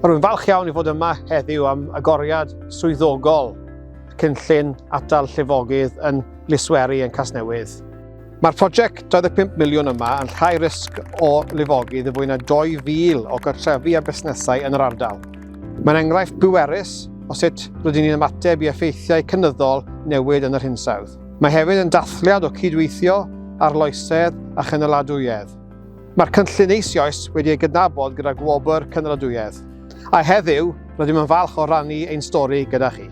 Rwy'n falch iawn i fod yma heddiw am agoriad swyddogol y cynllun atal llifogydd yn Lisweri yn Casnewydd. Mae'r prosiect 25 miliwn yma yn rhai risg o lifogydd i fwy na 2,000 o gartrefi a busnesau yn yr ardal. Mae'n enghraifft bwerus o sut rydyn ni'n ymateb i effeithiau cynyddol newid yn yr hinsawdd. Mae hefyd yn dathliad o cydweithio, arloesedd a chynaladwyedd. Mae'r cynllun eisoes wedi ei gydnabod gyda gwobr cynaladwyedd. A heddiw, rydym yn falch o rannu ein stori gyda chi.